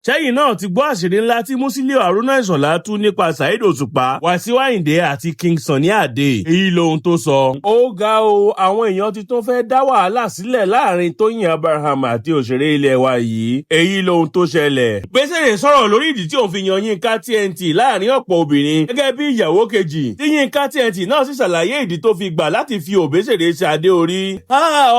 Ṣẹ́yìn náà ti gbọ́ àṣírí ńlá tí Musiliu Haruna Ìṣọ̀lá tú nípa Saheed Òṣùpá, Wàsíù Àyìndé àti King Sunny Adé. Èyí lohun tó sọ. Ó ga o, àwọn èèyàn ti tún fẹ́ dá wàhálà sílẹ̀ láàrin Tóyìn Abraham àti òṣèré ilẹ̀ wa yìí. Èyí lohun tó ṣẹlẹ̀. Gbèsèrè sọ̀rọ̀ lórí ìdí tí òun fi yan Yínká TNT láàrin ọ̀pọ̀ obìnrin gẹ́gẹ́ bí ìyàwó kejì, tí Yínká TNT náà sì ṣàlàyé ìdí tó fi gbà láti fi Òbésèré ṣe adé orí.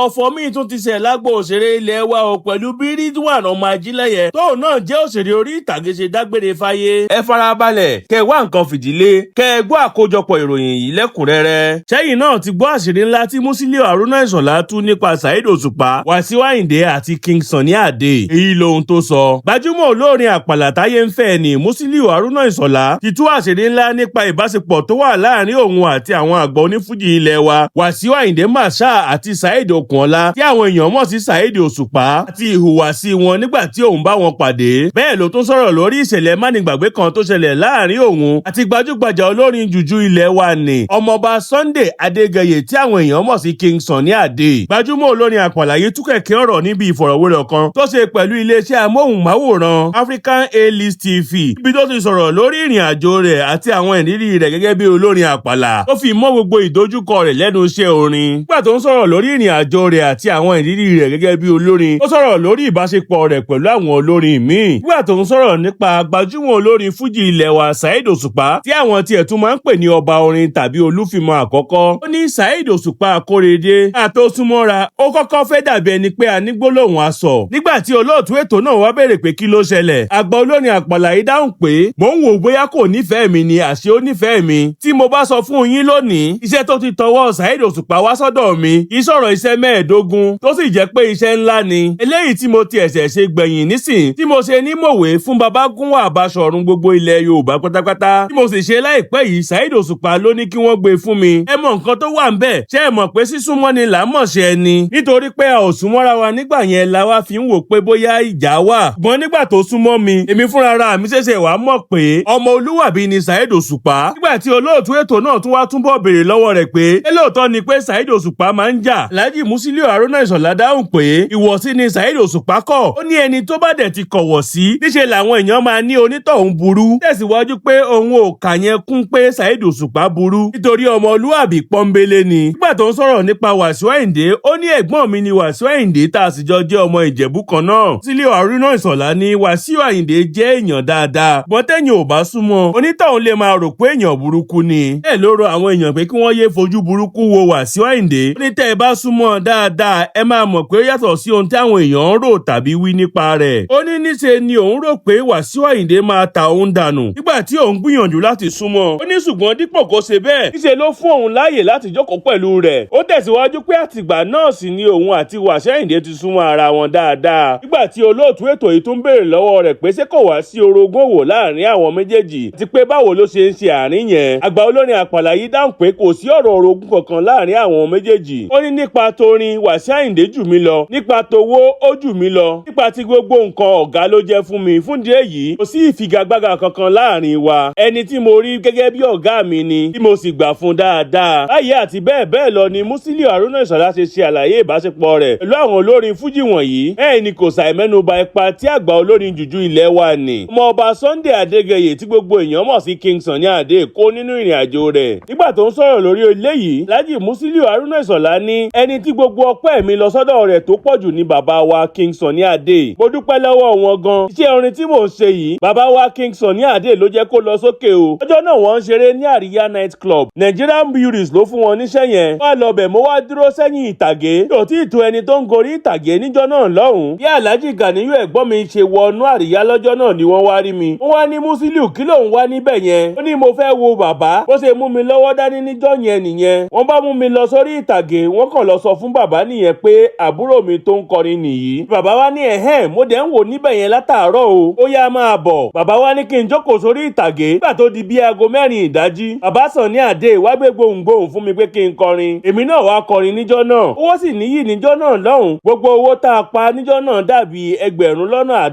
Ọ̀fọ̀ míì tún ti ṣẹ̀ lágbo òṣèré ilẹ̀ wa o, pẹ̀lú bí Ridwan ọmọ Ajílẹ̀yẹ tóun náà jẹ́ òṣèré orí ìtàgé ṣe dágbére fáyé. Ẹ farabalẹ̀ kẹ wá nǹkan fìdílé kẹ ẹ gbọ́ àkójọpọ̀ ìròyìn yìí lẹ́kùnrẹ́rẹ́. Ṣẹ́yìn náà ti gbọ́ àṣírí ńlá tí Musiliu Haruna Ìṣọ̀lá tú nípa Saheed Òṣùpá, Wàsíù Àyìndé àti King Sunny Adé. Èyí lohun tó sọ. Gbajúmọ̀ olórin àpàlà táyé ń fẹ́ ni Musiliu Haruna Ìṣọ̀lá ti tú àṣírí ńlá nípa ìbáṣepọ̀ tó wà láàrin òun àti àwọn àgbà onífújì ilẹ̀ wa, Wàsíù Àyìndé Marshal àti Saheed Okunola, tí àwọn èèyàn mọ̀ sí Saheed Òṣùpá, àti ìhùwàsí wọn nígbà tí òun bá wọn pàdé. Bẹ́ẹ̀ ló tún sọ̀rọ̀ lórí ìṣẹ̀lẹ̀ mánigbàgbé kan tó ṣẹlẹ̀ láàrin òun àti gbajúgbajà olórin jùjú ilẹ̀ wa ní Ọmọọba Sunday Adégẹyè, tí àwọn èèyàn mọ̀ sí King Sunny Adé. Gbajúmọ̀ olórin àpàlà yìí tú kẹ̀kẹ́ ọ̀rọ̀ níbi ìfọ̀rọ̀wérọ̀ kan tó ṣe pẹ̀lú iléeṣẹ́ amóhùnmáwòrán African A-List TV, ibi tó ti sọ̀rọ̀ lórí ìrìn àjò rẹ̀ àti àwọn ìrírí rẹ̀ gẹ́gẹ́ bí olórin àpàlà, tó fi mọ́ gbogbo ìdojúkọ rẹ̀ lẹ́nu iṣẹ́ orin. Nígbà tó ń sọ̀rọ̀ lórí ìrìn àjò rẹ̀ àti àwọn ìrírí rẹ̀ gẹ́gẹ́ bí olórin, ó sọ̀rọ̀ lórí ìbáṣepọ̀ rẹ̀ pẹ̀lú àwọn olórin míì. Nígbà tó ń sọ̀rọ̀ nípa gbajúmọ̀ olórin fújì ilẹ̀ wa Saheed Òṣùpá, tí àwọn tiẹ̀ tún máa ń pè ní ọba orin tàbí olúfimọ́ àkọ́kọ́, ó ní Saheed Òṣùpá Akóredé àtó súnmọ́ra, ó kọ́kọ́ fẹ́ dàbí ẹni pé a ní gbólóhùn asọ̀. Nígbà tí olóòtú ètò náà wá béèrè pé kí ló ṣẹlẹ̀, àgbà olórin àpàlà yìí dáhùn pé, "Mò ń wò bóyá kò nífẹ̀ẹ́ mi ni, àṣé ó nífẹ̀ẹ́ mi. Tí mo bá sọ fún yín lónìí, iṣẹ́ tó ti tọwọ́ Saheed Òṣùpá wá sọ́dọ̀ mi kì í sọ̀rọ̀ iṣẹ́ 15, tó sì jẹ́ pé iṣẹ́ ńlá ni. Eléyìí tí mo ti ẹ̀sẹ̀ ṣe gbẹ̀yìn nísìn, tí mo ṣe ní mòwe fún Babagúnwà Àbáṣọ̀run gbogbo ilẹ̀ Yorùbá pátápátá, tí mo sì ṣe láìpẹ́ yìí, Saheed Òṣùpá ló ní kí wọ́n gbé fún mi. Ẹ mọ nǹkan tó wà ń bẹ̀? Ṣé ẹ mọ̀ pé sísúnmọ́ ni là ń mọ̀ ṣe ẹni? Nítorí pé a ò súnmọ́ra wa nígbà yẹn la wá fi ń wò pé bóyá ìjà wà. Ṣùgbọ́n nígbà tó súnmọ́ mi, èmi fúnra ra mi ṣẹ̀ṣẹ̀ wá mọ̀ pé ọmọ olúwàbí ni Saheed Òṣùpá." Nígbà tí olóòtú ètò náà tún wá túbọ̀ béèrè lọ́wọ́ rẹ̀ pé ṣé lóòótọ́ ni pé Saheed Òṣùpá máa ń jà, Alhaji Musiliu Haruna Ìṣọ̀lá dáhùn pé ìwọ̀sí ni Saheed Òṣùpá kọ̀. Ó ní ẹni tó bá dẹ̀ ti kọ̀wọ̀ sí, níṣe làwọn èèyàn máa ní onítọ̀hún burú. Tẹ̀síwájú pé òun ò kà yẹn kún pé Saheed Òṣùpá burú, nítorí ọmọlúàbí pọ́nbélé ni. Nígbà tó ń sọ̀rọ̀ nípa Wàsíù Àyìndé, ó ní ẹ̀gbọ́n mi ni Wàsíù Àyìndé, tá a sì jọ jẹ́ ọmọ Ìjẹ̀bú kan náà. Musiliu Haruna Ìṣọ̀lá ní Wàsíù Àyìndé jẹ́ èèyàn dáadáa, ṣùgbọ́n tẹ́yìn ò bá súnmọ́, onítọ̀hún lè máa rò pé èèyàn burúkú ni. Bẹ́ẹ̀ ló rọ àwọn èèyàn pé kí wọ́n yé fojú burúkú wo Wàsíù Àyìndé. Ó ní tẹ́ ẹ bá súnmọ́ dáadáa, ẹ máa mọ̀ pé ó yàtọ̀ sí ohun tí àwọn èèyàn ń rò tàbí wí nípa rẹ̀. Ó ní níṣe ni òun rò pé Wàsíù Àyìndé máa ta òun dànù nígbà tí òun gbìyànjú láti súnmọ́. Ó ní ṣùgbọ́n dípò kó ṣe bẹ́ẹ̀, níṣe ló fún òun láàyè láti jókòó pẹ̀lú rẹ̀. Ó tẹ̀síwájú pé àtìgbà náà sì ni òun àti Wàsíù Àyìndé ti súnmọ́ ara wọn dáadáa. Nígbà tí olóòtú ètò yìí tún béèrè lọ́wọ́ rẹ̀ pé ṣé kò wá sí orogún òwò láàrin àwọn méjèèjì, àti pé báwo ló ṣe ń ṣe àárín yẹn, àgbà olórin àpàlà yìí dáhùn pé kò sí ọ̀rọ̀ orogún kankan láàrin àwọn méjèèjì. Ó ní nípa torin, Wàsíù Àyìndé jù mí lọ, nípa towó, ó jù mí lọ, nípa ti gbogbo nǹkan, ọ̀gá ló jẹ́ fún mi. Fún díẹ̀ yìí, kò sí ìfigagbága kankan láàrin wa. Ẹni tí mo rí gẹ́gẹ́ bí ọ̀gá mi ni, tí mo sì gbà fún dáadáa. Báyìí àti bẹ́ẹ̀ bẹ́ẹ̀ lọ ni Musiliu Haruna Ìṣọ̀lá ṣe ṣe àlàyé ìbáṣepọ̀ rẹ̀ pẹ̀lú àwọn olórin fújì wọ̀nyí. Bẹ́ẹ̀ ni kò ṣàì mẹ́nuba ipa tí àgbà olórin jùjú ilẹ̀ wa ní Ọmọọba Sunday Adégẹyè, tí gbogbo èèyàn mọ̀ sí King Sunny Adé, kó nínú ìrìn àjò rẹ̀. Nígbà tó ń sọ̀rọ̀ lórí eléyìí, Alhaji Musiliu Haruna Ìṣọ̀lá ní ẹni tí gbogbo ọpẹ́ mi lọ sọ́dọ̀ rẹ̀ tó pọ̀jù ní bàbá wa King Sunny Adé. Mo dúpẹ́ lọ́wọ́ wọn gan. Iṣẹ́ orin tí mò ń ṣe yìí, bàbá wa King Sunny Adé ló jẹ́ kó lọ sókè o. Lọ́jọ́ náà, wọ́n ń ṣeré ní Àríyá Night Club. Nigerian Breweries ló fún wọn níṣẹ́ yẹn. Wọ́n á lọ bẹ̀, mo wá dúró sẹ́yìn ìtàgé. Yóò tí ì tó ẹni tó ń gorí ìtàgé níjọ́ náà lọ́hùn. Bí Alhaji Ganiyu ẹ̀gbọ́n mi ṣe wọnú Àríyá lọ́jọ́ náà ni wọ́n wá rí mi. Wọ́n wá ní, "Musiliu, kí lòun wá níbẹ̀ yẹn?" Ó ní, "Mo fẹ́ wo bàbá." Bó ṣe mú mi lọ́wọ́ dání níjọ́ yẹn nìyẹn. Wọ́n bá mú mi lọ sórí ìtàgé, wọ́n kàn lọ sọ fún bàbá nìyẹn pé àbúrò mi tó ń kọrin nìyí. Bàbá wa ní, "Ẹ̀hẹ́n, mo dẹ̀ ń wò níbẹ̀ yẹn látàárọ̀ o, ó yá, máa bọ̀." Bàbá wa ní kí n jókòó sórí ìtàgé. Nígbà tó di bí aago 4 ìdájí, bàbá Sunny Adé wá gbé gbohùngbohùn fún mi pé kí n kọrin. Èmi náà wá kọrin níjọ́ náà. Owó sì níyì níjọ́ náà lọ́hùn. Gbogbo owó tá a pa níjọ́ náà dàbí 50,000,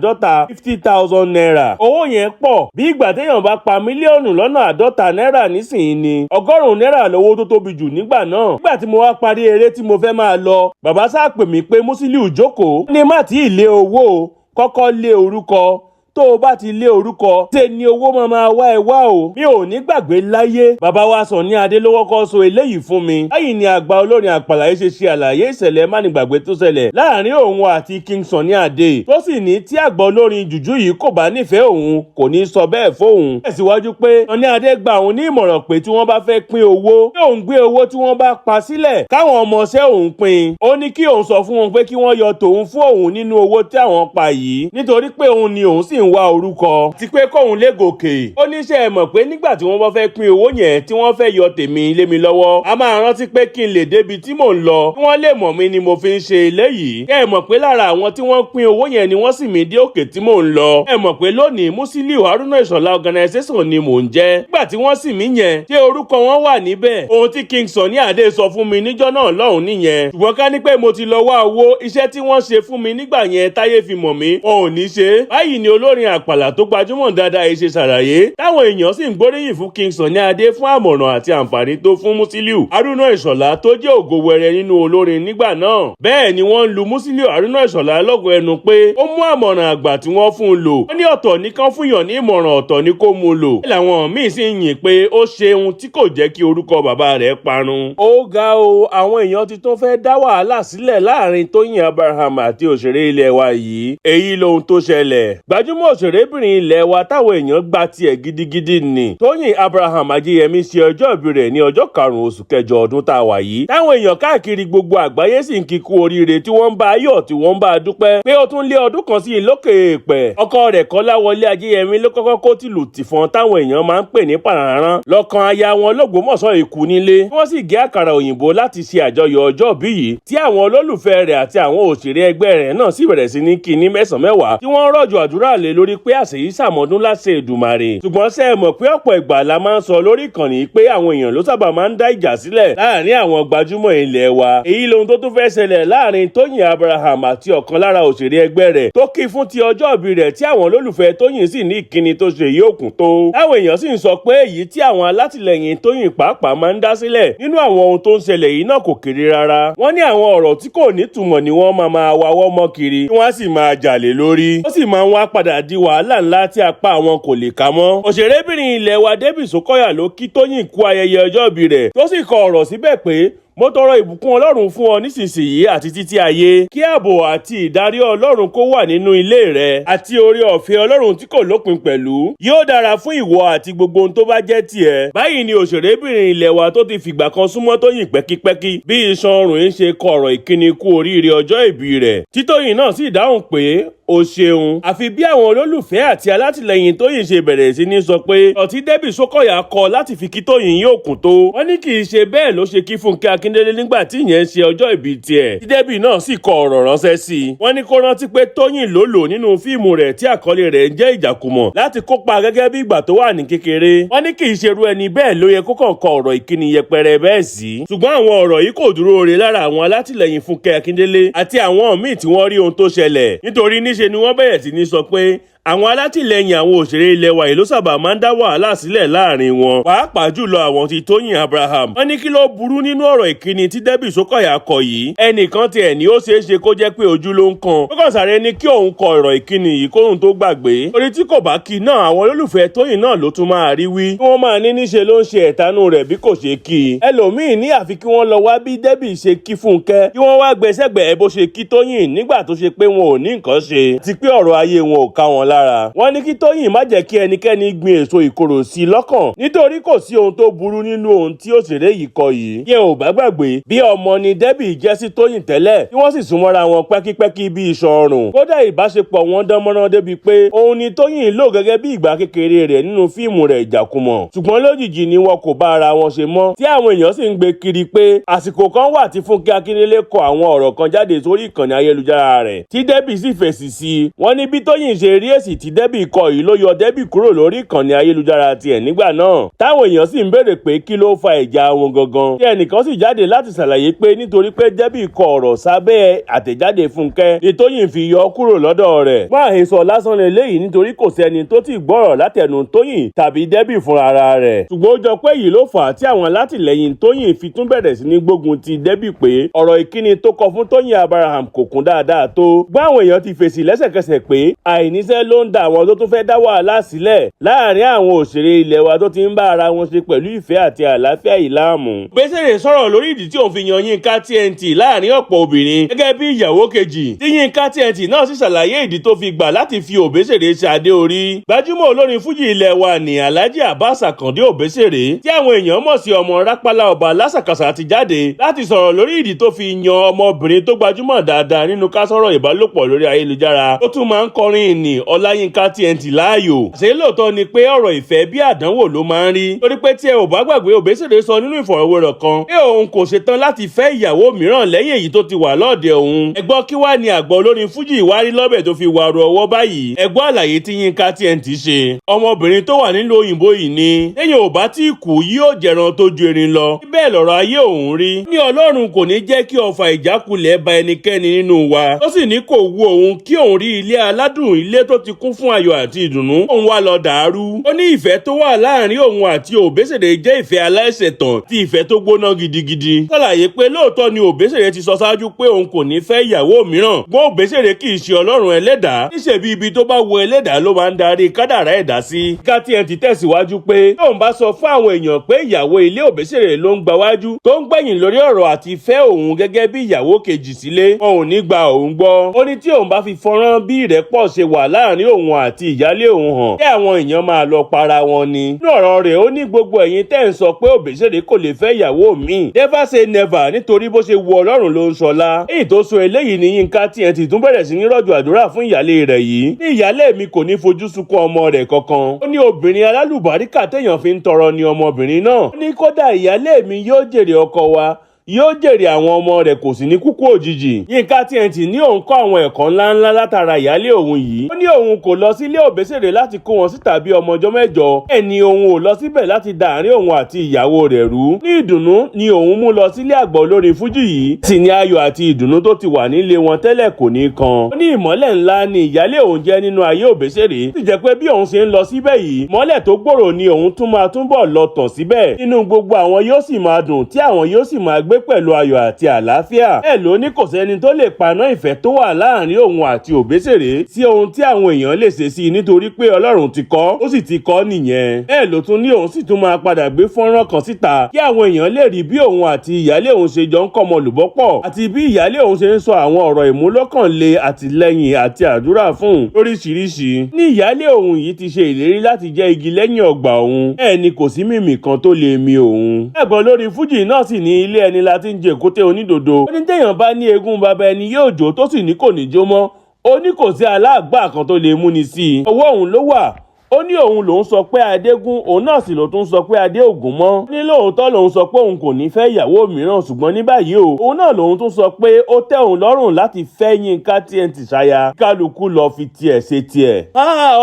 ₦50,000. Owó yẹn pọ̀ bí ìgbà téèyàn bá pa 50,000,000 náírà nísìnyí ni. ₦100 lówó tó tóbi jù nígbà náà. Nígbà tí mo wá parí eré tí mo fẹ́ máa lọ, bàbá sáà pè mí pé, "Musiliu, jókòó." Ní má tí ì lé owó o, kọ́kọ́ lé orúkọ. Tó o bá ti lé orúkọ, ṣe ni owó máa máa wá ẹ wá o. Mi ò ní gbàgbé láyé. Bàbá wa Sunny Adé ló kọ́kọ́ sọ eléyìí fún mi. Báyìí ni àgbà olórin àpàlà yìí ṣe ṣe àlàyé ìṣẹ̀lẹ̀ mánigbàgbé tó ṣẹlẹ̀ láàrin òun àti King Sunny Adé, tó sì ní tí àgbà olórin jùjú yìí kò bá nífẹ̀ẹ́ òun, kò ní sọ bẹ́ẹ̀ fóun. Tẹ̀síwájú pé Sunny Adé gba òun ní ìmọ̀ràn pé tí wọ́n bá fẹ́ pín owó, kí òun gbé owó tí wọ́n bá pa sílẹ̀ káwọn ọmọọṣẹ́ òun pín. Ó ní kí òun sọ fún wọn pé kí wọ́n yọ tòun fún òun nínú owó tí àwọn pa yìí, nítorí pé òun ni òun sì ń wá orúkọ àti pé kóun lè gòkè. Ó ní ṣe é mọ̀ pé nígbà tí wọ́n bá fẹ́ pín owó yẹn, tí wọ́n fẹ́ yọ tèmi lé mi lọ́wọ́, a máa rántí pé kí n lè débi tí mò ń lọ, kí wọ́n lè mọ̀ mí ni mo fi ń ṣe eléyìí. Kẹ́ ẹ mọ̀ pé lára àwọn tí wọ́n pín owó yẹn ni wọ́n sì mí dé òkè tí mò ń lọ. Ẹ mọ̀ pé lónìí, Musiliu Haruna Ìṣọ̀lá Organisation ni mò ń jẹ́. Nígbà tí wọ́n sì mí yẹn, ṣé orúkọ wọn wà níbẹ̀? Ohun tí King Sunny Adé sọ fún mi níjọ́ náà lọ́hùn nìyẹn. Ṣùgbọ́n ká ní pé mo ti lọ wá owó, iṣẹ́ tí wọ́n ṣe fún mi nígbà yẹn táyé fi mọ̀ mí, wọn ò ní ṣe é. Báyìí ni olórin àpàlà tó gbajúmọ̀ dáadáa yìí ṣe ṣàlàyé, táwọn èèyàn sì ń gbóríyìn fún King Sunny Adé fún àmọ̀ràn àti àǹfààní tó fún Musiliu Haruna Ìṣọ̀lá tó jẹ́ ògo wẹrẹ nínú olórin nígbà náà. Bẹ́ẹ̀ ni wọ́n ń lu Musiliu Haruna Ìṣọ̀lá lọ́gọ̀ ẹnu pé ó mú àmọ̀ràn àgbà tí wọ́n fún un lò. Ó ní ọ̀tọ̀ ní kán fúnyàn ní ìmọ̀ràn, ọ̀tọ̀ ní kó mú lò. Làwọn míì sì ń yìn pé ó ṣe ohun tí kò jẹ́ kí orúkọ bàbá rẹ̀ parun. Ó ga o, àwọn èèyàn ti tún fẹ́ dá wàhálà sílẹ̀ láàrin Tóyìn Abraham àti òṣèré ilẹ̀ wa yìí. Èyí lohun tó ṣẹlẹ̀. Gbajúmọ̀ òṣèrébìnrin ilẹ̀ wa táwọn èèyàn gba tiẹ̀ gidigidi ni Tóyìn Abraham Ajíyẹmí ṣe ọjọ́ ìbí rẹ̀ ní ọjọ́ 5 oṣù kẹjọ ọdún tá a wà yìí, táwọn èèyàn káàkiri gbogbo àgbáyé sì ń kíkú oríire, tí wọ́n ń bá yọ̀, tí wọ́n ń bá dúpẹ́ pé ó tún lé ọdún kan sí i lókè èèpẹ̀. Ọkọ rẹ̀ Kọ́láwọlé Ajíyẹmí ló kọ́kọ́ kó tìlù tìfọn táwọn èèyàn máa ń pè ní pàràrán lọ́kàn aya wọn lÓgbómọ̀ṣọ́ ikú nílé. Wọ́n sì gé àkàrà òyìnbó láti ṣe àjọyọ̀ ọjọ́ ìbí yìí, tí àwọn olólùfẹ́ rẹ̀ àti àwọn òṣèré ẹgbẹ́ rẹ̀ náà sì bẹ̀rẹ̀ sí ní kí ní mẹ́sàn-án mẹ́wàá, tí wọ́n rọ̀jò àdúrà lé lórí pé àṣeyí sàmọ́dún láṣẹ Èdùmàrè. Ṣùgbọ́n ṣé ẹ mọ̀ pé ọ̀pọ̀ ìgbà la máa ń sọ lórí ìkànnì pé àwọn èèyàn ló sábà máa ń dá ìjà sílẹ̀ láàrin àwọn gbajúmọ̀ ilẹ̀ wa? Èyí lohun tó tún fẹ́ ṣẹlẹ̀ láàrin Tóyìn Abraham àti ọ̀kan lára òṣèré ẹgbẹ́ rẹ̀ tó kí fún ti ọjọ́ ìbí rẹ̀, tí àwọn olólùfẹ́ Tóyìn sì ní ìkíni tó ṣe yìí òkun tó. Táwọn èèyàn sì ń sọ pé èyí tí àwọn alátìlẹyìn Tóyìn pàápàá máa ń dá sílẹ̀ nínú àwọn ohun tó ń ṣẹlẹ̀ yìí náà kò kéré rárá. Wọ́n ní àwọn ọ̀rọ̀ tí kò nítumọ̀ ni wọ́n máa máa wawọ́ mọ́ kiri, tí wọ́n á sì máa jà lé lórí. Ó sì máa ń wá padà di wàhálà ńlá tí apá àwọn kò lè ká mọ́. Òṣèrébìnrin ilẹ̀ wa Debbie Sókọ́yà ló kí Tóyìn kú ayẹyẹ ọjọ́ ìbí rẹ̀, tó sì kọ ọ̀rọ̀ síbẹ̀ pé, "Mo tọrọ ìbùkún Ọlọ́run fún ọ nísinsìnyí àti títí ayé. Kí ààbò àti ìdarí Ọlọ́run kó wà nínú ilé rẹ, àti oore ọ̀fẹ́ Ọlọ́run tí kò lópin pẹ̀lú. Yóò dára fún ìwọ àti gbogbo ohun tó bá jẹ́ tiẹ̀." Báyìí ni òṣèrébìnrin ilẹ̀ wa tó ti fìgbà kan súnmọ́ Tóyìn pẹ́kípẹ́kí bí iṣan ọrùn ń ṣe kọ ọ̀rọ̀ ìkíni kú oríire ọjọ́ ìbí rẹ̀, tí Tóyìn náà sì dáhùn pé o ṣeun. Àfi bí àwọn olólùfẹ́ àti alátìlẹyìn Tóyìn ṣe bẹ̀rẹ̀ sí ní sọ pé ọtí Debbie Sókọ̀yà kọ láti fi kí Tóyìn yóò kún tó. Wọ́n ní kì í ṣe bẹ́ẹ̀ ló ṣe kí Fúnkẹ́ Akíndélé nígbà tí ìyẹn ń ṣe ọjọ́ ìbí tiẹ̀, tí Debbie náà sì kọ ọ̀rọ̀ ránṣẹ́ sí i. Wọ́n ní kó rántí pé Tóyìn ló lò nínú fíìmù rẹ̀ tí àkọlé rẹ̀ ń jẹ́ Ìjàkùmọ̀ láti kópa gẹ́gẹ́ bí ìgbà tó wà ní kékeré. Wọ́n ní kì í ṣerú ẹni bẹ́ẹ̀ ló yẹ kó kàn kọ ọ̀rọ̀ ìkíni yẹpẹrẹ bẹ́ẹ̀ sí. Ṣùgbọ́n àwọn ọ̀rọ̀ yìí kò dúró re lára àwọn alátìlẹyìn Fúnkẹ́ Akíndélé àti àwọn míì tí wọ́n rí ohun tó ṣẹlẹ̀, nítorí níṣe ni wọ́n bẹ̀rẹ̀ sí ní sọ pé àwọn alátìlẹyìn àwọn òṣèré ilẹ̀ wa yìí ló sábà máa ń dá wàhálà sílẹ̀ láàrin wọn, pàápàá jùlọ àwọn ti Tóyìn Abraham. Wọ́n ní kí ló burú nínú ọ̀rọ̀ ìkíni tí Debbie Sókọ̀yà kọ yìí? Ẹnìkan tiẹ̀ ní ó ṣeé ṣe kó jẹ́ pé ojú ló ń kan, ó kàn sáré ní kí òun kọ ọ̀rọ̀ ìkíni yìí kóhun tó gbàgbé, torí tí kò bá kí náà, àwọn olólùfẹ́ Tóyìn náà ló tún máa rí wí, kí wọ́n máa ní níṣe ló ń ṣe ẹ̀tanú rẹ̀ bí kò ṣe kí i. Ẹlòmíín ní àfi kí wọ́n lọ wá bí Debbie ṣe kí Fúnkẹ́, kí wọ́n wá gbẹsẹ̀gbẹ̀ bó ṣe kí Tóyìn nígbà tó ṣe pé wọn ò ní nǹkan ṣe, àti pé ọ̀rọ̀ ayé wọn ò ká wọn lára. Wọ́n ní kí Tóyìn má jẹ́ kí ẹnikẹ́ni gbin èso ìkorò sí i lọ́kàn, nítorí kò sí ohun tó burú nínú ohun tí òṣèré yìí kọ yìí. Yẹn ò bá gbàgbé bí ọmọ ni Debbie jẹ́ sí Tóyìn tẹ́lẹ̀, tí wọ́n sì súnmọ́ra wọn pẹ́kípẹ́kí bí iṣan ọrùn. Kódà, ìbáṣepọ̀ wọn dán mọ́rán débi pé òun ni Tóyìn lò gẹ́gẹ́ bí ìgbà kékeré rẹ̀ nínú fíìmù rẹ̀ Ìjàkùmọ̀. Ṣùgbọ́n lójijì ni wọn kò bá ara wọn ṣe mọ́, tí àwọn èèyàn sì ń gbé kiri pé àsìkò kan wà tí Fúnkẹ́ Akíndélé kọ àwọn ọ̀rọ̀ kan jáde sórí ìkànnì ayélujára rẹ̀, tí Debbie sì fèsì sí i. Wọ́n ní bí Tóyìn ṣe rí èsì tí Debbie kọ yìí ló yọ Debbie kúrò lórí ìkànnì ayélujára tiẹ̀ nígbà náà, táwọn èèyàn sì ń béèrè pé kí ló fa ìjà wọn gangan, tí ẹnìkan sì jáde láti ṣàlàyé pé nítorí pé Debbie kọ ọ̀rọ̀ sábẹ́ àtẹ̀jáde Fúnkẹ́ ni Tóyìn fi yọ kúrò lọ́dọ̀ rẹ̀. Wọ́n àhesọ lásán leléyìí, nítorí kò sẹ́ni tó ti gbọ́rọ̀ látẹnu Tóyìn tàbí Debbie fúnra ara rẹ̀. Ṣùgbọ́n ó jọ pé èyí ló fà á tí àwọn alátìlẹyìn Tóyìn fi tún bẹ̀rẹ̀ sí ní gbógun ti Debbie pé ọ̀rọ̀ ìkíni tó kọ fún Tóyìn Abraham kò kún dáadáa tó. Gbọ́, àwọn èèyàn ti fèsì lẹ́sẹ̀kẹsẹ̀ pé àìníṣẹ́ ló ń da àwọn tó tún fẹ́ dá wàhálà sílẹ̀ láàrin àwọn òṣèré ilẹ̀ wa tó ti ń bá ara wọn ṣe pẹ̀lú ìfẹ́ àti àlàáfíà yìí láàmú. Òbésèré sọ̀rọ̀ lórí ìdí tí òun fi yan Yínká TNT láàrin ọ̀pọ̀ obìnrin gẹ́gẹ́ bí ìyàwó kejì, tí Yínká TNT náà sì ṣàlàyé ìdí tó fi gbà láti fi Òbésèré ṣe adé orí. Gbajúmọ̀ olórin fújì ilẹ̀ wa ní Alhaji Abbas Akande Òbésèré, tí àwọn èèyàn mọ̀ sí ọmọ Rápálá Ọba Lásàkàsà, ti jáde láti sọ̀rọ̀ lórí ìdí tó fi yan ọmọbìnrin tó gbajúmọ̀ dáadáa nínú ká sọ̀rọ̀ ìbálòpọ̀ lórí ayélujára, ó tún máa ń kọrin ìní, Ọláyínká TNT láàyò. Àṣé lóòótọ́ ni pé ọ̀rọ̀ ìfẹ́ bí àdánwò ló máa ń rí, torí pé tí ẹ ò bá gbàgbé, Òbésèré sọ nínú ìfọ̀rọ̀wérọ̀ kan pé òun kò ṣetán láti fẹ́ ìyàwó mìíràn lẹ́yìn èyí tó ti wà lọ́ọ̀dẹ̀ òun. Ẹ gbọ́, kí wá ní àgbọ̀ olórin fújì wárí lọ́bẹ̀ tó fi wàrú ọwọ́ báyìí? Ẹ gbọ́ àlàyé tí Yínká TNT ṣe. Ọmọbìnrin tó wà nílùú òyìnbó yìí ni lẹ́yìn ò bá tí kú yóò jẹran tó ju erin lọ. Bẹ́ẹ̀ lọ̀rọ̀ ayé òun rí. Ní Ọlọ́run kò ní jẹ́ kí ọfà ìjákulẹ̀ ba ẹnikẹ́ni nínú wa. Ó sì ní kò wu òun kí òun rí ilé aládùn, ilé tó ti kún fún ayọ̀ àti ìdùnnú, òun wá lọ dàrú. Ó ní ìfẹ́ tó wà láàrin òun àti Òbésèré jẹ́ ìfẹ́ aláìṣẹ̀tàn, tí ìfẹ́ tó gbóná gidigidi. Ṣàlàyé pé lóòótọ́ ni Òbésèré ti sọ ṣáájú pé òun kò ní fẹ́ ìyàwó mìíràn, gbọ́n Òbésèré kì í ṣe Ọlọ́run ẹlẹ́dàá. Níṣẹ́ bí ibi tó bá wo ẹlẹ́dàá ló máa ń darí kádàrá ẹ̀dá sí. Yínká TNT tẹ̀síwájú pé tóun bá sọ fún àwọn èèyàn pé ìyàwó ilé Òbésèré ló ń gbawájú tó ń gbẹ̀yìn lórí ọ̀rọ̀ àti fẹ́ òun gẹ́gẹ́ bí ìyàwó kejì sílé, wọn ò ní gba òun gbọ́. Ó ní tí òun bá fi fọ́nrán bí ìrẹ́pọ̀ ṣe wà láàrin òun àti ìyálé òun hàn, kí àwọn èèyàn máa lọ para wọn ni. Nínú ọ̀rọ̀ rẹ̀, ó ní gbogbo ẹ̀yin tẹ́ ń sọ pé Òbésèré kò lè fẹ́ ìyàwó míì, never say never, nítorí bó ṣe wu Ọlọ́run ló ń ṣọlá. Èyí tó sọ eléyìí ní Yínká TNT tún bẹ̀rẹ̀ sí ní rọ̀jò àdúrà fún ìyálé rẹ̀ yìí. Ní ìyálé mi kò ní fojú sunkún ọmọ rẹ̀ kankan. Ó ní obìnrin alálùbáríkà téèyàn fi ń tọrọ ni ọmọbìnrin náà. Ó ní kódà ìyálé mi yóò jèrè ọkọ wa, yóò jèrè àwọn ọmọ rẹ̀, kò sì ní kúkú òjijì. Yínká TNT ní òun kọ́ àwọn ẹ̀kọ́ ńláńlá látara ìyálé òun yìí. Ó ní òun kò lọ sílé Òbésèré láti kó wọn síta bí ọmọ ọjọ́ 8. Bẹ́ẹ̀ ni òun ò lọ síbẹ̀ láti da àárín òun àti ìyàwó rẹ̀ rú. Ní ìdùnnú ni òun mú lọ sílé àgbà olórin fújì yìí, sì ní ayọ̀ àti ìdùnnú tó ti wà nílé wọn tẹ́lẹ̀ kò ní kan. Ó ní ìmọ́lẹ̀ ńlá ni ìyálé òun jẹ́ nínú ayé Òbésèré, sì jẹ́ pé bí òun ṣe ń lọ síbẹ̀ yìí, mọ́lẹ̀ tó gbòòrò ni òun tún máa túbọ̀ lọ tàn síbẹ̀. Nínú gbogbo àwọn yóò sì máa dùn, tí àwọn yóò sì máa gbé pẹ̀lú ayọ̀ àti àlàáfíà. Bẹ́ẹ̀ ló ní kò sẹ́ni tó lè paná ìfẹ́ tó wà láàrin òun àti Òbésèré sí ohun tí àwọn èèyàn lè ṣe sí i, nítorí pé Ọlọ́run ti kọ́, ó sì ti kọ́ nìyẹn. Bẹ́ẹ̀ ló tún ní òun sì tún máa padà gbé fọ́nrán kan síta kí àwọn èèyàn lè rí bí òun àti ìyálé òun ṣe jọ ń kọ́mọ lùbọ́pọ̀, àti bí ìyálé òun ṣe ń sọ àwọn ọ̀rọ̀ ìmúlọ́kànle, àtìlẹ́yìn àti àdúrà fún un lóríṣiríṣi. Ní ìyálé òun yìí ti ṣe ìlérí láti jẹ́ igi lẹ́yìn ọgbà òun, bẹ́ẹ̀ ni kò sí mímì kan tó lè mi òun. Ẹ̀gbọ́n lórí fújì náà sì ní ilé ẹni la ti ń jẹ èkúté onídòdó. Ó ní téèyàn bá ní eégún bàbá ẹni yóò jó, tó sì ní kò ní jó mọ́, ó ní kò sí aláàgbà kan tó lè múni sí i. Ọwọ́ òun ló wà. Ó ní òun lòún sọ pé Adégún, òun náà sì ló tún sọ pé Adé Ògún mọ́. Ní lóòótọ́ lòun sọ pé òun kò ní fẹ́ ìyàwó mìíràn, ṣùgbọ́n ní báyìí o, òun náà lòun tún sọ pé ó tẹ́ òun lọ́rùn láti fẹ́ Yínká TNT ṣaya. Kálukú lọ fi tiẹ̀ ṣe tiẹ̀.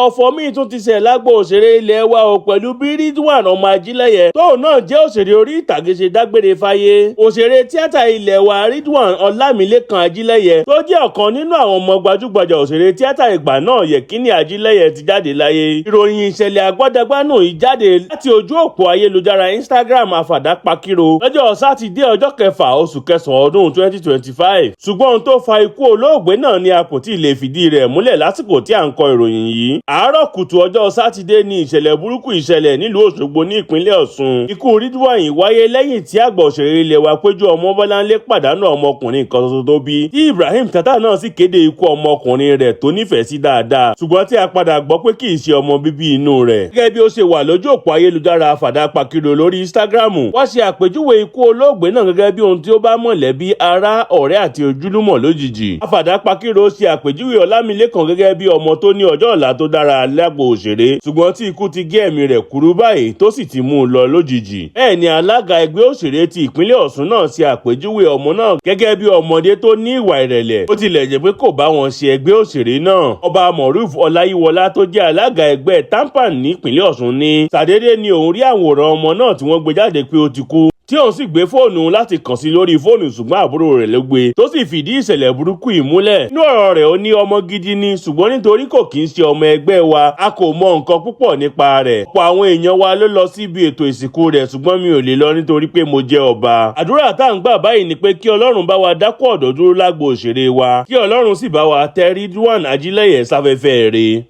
Ọ̀fọ̀ míì tún ti ṣẹ̀ lágbo òṣèré ilé wa o, pẹ̀lú bí Ridwan ọmọ Ajílẹ̀yẹ tóun náà jẹ́ òṣèré orí ìtàgé ṣe dágbére fáyé. Òṣèré tíátà ilé wa Ridwan Ọlámilékan Ajílẹ̀yẹ, tó jẹ́ ọ̀kan nínú àwọn ọmọ gbajúgbajà òṣèré tíátà ìgbà náà Yẹ̀kínní Ajílẹ̀yẹ, ti jáde láyé. Ìròyìn ìṣẹ̀lẹ̀ àgbọ́dagbánù yìí jáde láti ojú òpó ayélujára Instagram Àfàdá Pakiro lọ́jọ́ Sátidé, ọjọ́ 6 oṣù kẹsàn-án ọdún 2025. Ṣùgbọ́n ohun tó fa ikú olóògbé náà ni a kò tí ì lè fìdí rẹ̀ múlẹ̀ lásìkò tí à ń kọ ìròyìn yìí. Àárọ̀ kùtù ọjọ́ Sátidé ni ìṣẹ̀lẹ̀ burúkú ìṣẹ̀lẹ̀ nílùú Òṣogbo ní ìpínlẹ̀ Ọ̀ṣun. Ikú Ridwan yìí wáyé lẹ́yìn tí àgbà òṣèré ilé wa Péjú Ọmọbọ́láńlé pàdánù ọmọkùnrin kan ṣoṣo tó bí, tí Ibrahim Chatta náà sì kéde ikú ọmọkùnrin rẹ̀ tó nífẹ̀ẹ́ sí dáadáa, ṣùgbọ́n tí a padà gbọ́ pé kì í ṣe ọmọ bíbí inú rẹ̀. Gẹ́gẹ́ bí ó ṣe wà lójú òpó ayélujára Fàdá Pakiro lórí Instagram, wọ́n ṣe àpèjúwe ikú olóògbé náà gẹ́gẹ́ bí ohun tí ó bá mọ̀lẹ́bí, ará, ọ̀rẹ́ àti ojúlùmọ̀ lójijì. Àfàdá Pakiro ṣe àpèjúwe Ọlámilékan gẹ́gẹ́ bí ọmọ tó ní ọjọ́ ọ̀la tó dára lágbo òṣèré, ṣùgbọ́n tí ikú ti gé ẹ̀mí rẹ̀ kúrú báyìí, tó sì ti mú un lọ lójijì. Bẹ́ẹ̀ ni alága ẹgbẹ́ òṣèré ti ìpínlẹ̀ Ọ̀ṣun náà ṣe àpèjúwe ọmọ náà gẹ́gẹ́ bí ọmọdé tó ní ìwà ìrẹ̀lẹ̀, ó tilẹ̀ jẹ́ pé kò bá wọn ṣe ẹgbẹ́ òṣèré náà. Ọba Moruf Ọláyíwọlá tó jẹ́ alága ẹgbẹ́ TAMPAN nípínlẹ̀ Ọ̀ṣun ní sàdédé ni òun rí àwòrán ọmọ náà tí wọ́n gbé jáde pé ó ti kú, tí òun sì gbé fóònù láti kàn sí lórí fóònù, ṣùgbọ́n àbúrò rẹ̀ ló gbé, tó sì fìdí ìṣẹ̀lẹ̀ burúkú yìí múlẹ̀. Nínú ọ̀rọ̀ rẹ̀, ó ní ọmọ gidi ni, ṣùgbọ́n nítorí kò kí ń ṣe ọmọ ẹgbẹ́ wa, a kò mọ nǹkan púpọ̀ nípa rẹ̀. Ọ̀pọ̀ àwọn èèyàn wa ló lọ síbi ètò ìsìnkú rẹ̀, ṣùgbọ́n mi ò lè lọ nítorí pé mo jẹ́ ọba. Àdúrà tá à ń gbà báyìí ni pé kí Ọlọ́run bá wa dákọ̀ ọ̀dọ́ dúró lágbo òṣèré wa, kí Ọlọ́run sì bá wa tẹ́ Ridwan Ajílẹ̀yẹ sáfẹ́fẹ́ rẹ̀.